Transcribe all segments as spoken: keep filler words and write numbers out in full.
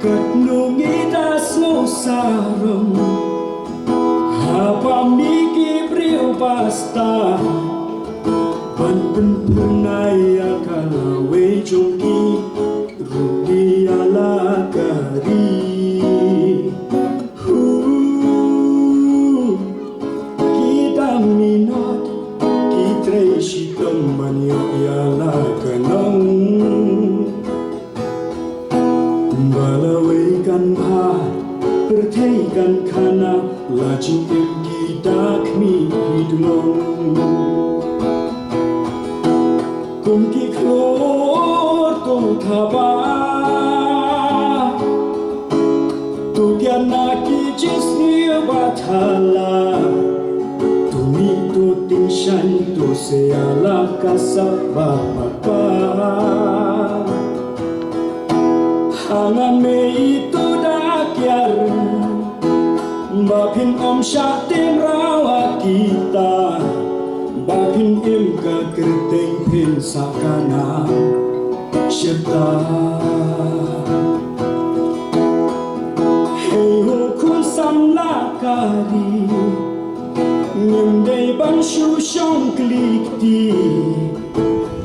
Katno ngi da sngewsarong haba mi ki briew ba stad ban pynphyrnai ïa ka lawei jong ki ruh ïa la ka ri. Hu, ki dang minot ki trei shitom ban ïoh ïa la ka nong. Ba lawei kan bha, pyrthei kan khana, la jingim ki da khmih hi dngong. Kum ki khlur to thaba, to kiar na ki jingsniew ba thala, to mih to tyngshaiñ to se ïa la ka sap ba paka. Ha nga mei to da kiar ba phin ym shah tim raw ha kita, ba phin im ka kyrteng phin sah ka nam shata. Hei ho khun samla ka ri, ngim dei ban shu shong kli kti.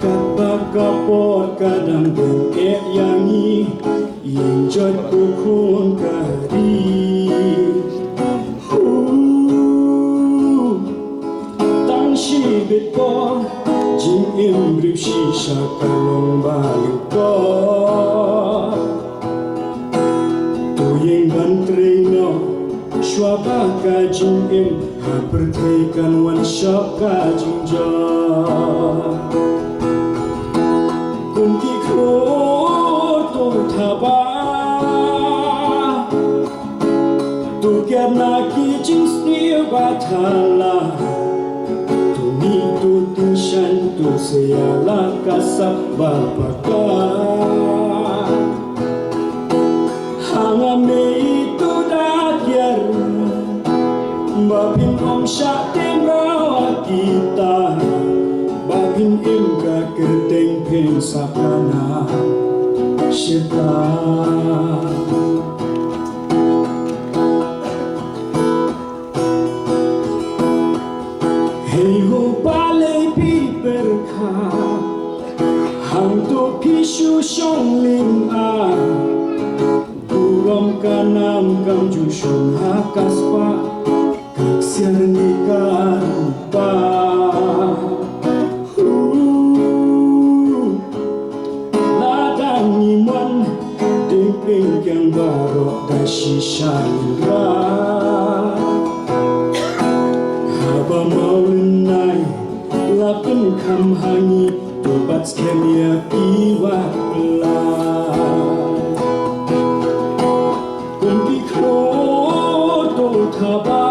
Katba ka por ka dang dang eh ïa ngi, ïeng jot ko khun ka ri. Hu, tang shibit por, jingim briew shisha ka long ba lyngkot. To ïeng ban trei noh shuwa ba ka jingim ha pyrthei kan wan shop ka jingjop. Kum ki khlur to thaba, to kiar na ki jingsniew ba thala, to mih to tyngshaiñ to se ïa la ka sap ba paka. Ha nga mei to da kiar ba phin ym shah tim raw ha kita, ba phin im ka kyrteng phin sah ka nam shata. Hei ho balei phi pyrkhat hangto phi shu shong lyngngoh? Burom ka nam kam ju shong ha ka spah, ka ksiar ne ka rupa. Hu, lada ngi mon, diengphna kiang baroh da shisha ngin rah. Haba maw lynnai la pynkham ha ngi, to bat skhem ïa ki wat pla. Kum ki khlur to thaba,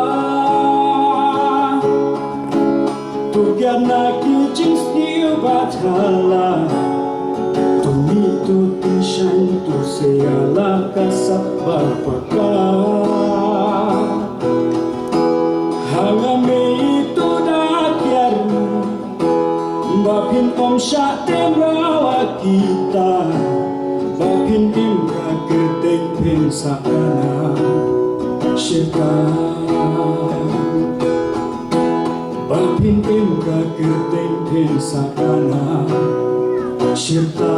to kiar na ki jingsniew ba thala, to mih to tyngshaiñ to se ïa la ka sap ba paka. Ha nga mei to da kiar ba phin ym shah tim raw ha kita, ba phin im ka kyrteng phin sah ka nam shata. Ba phin im ka kyrteng phin sah ka nam shata.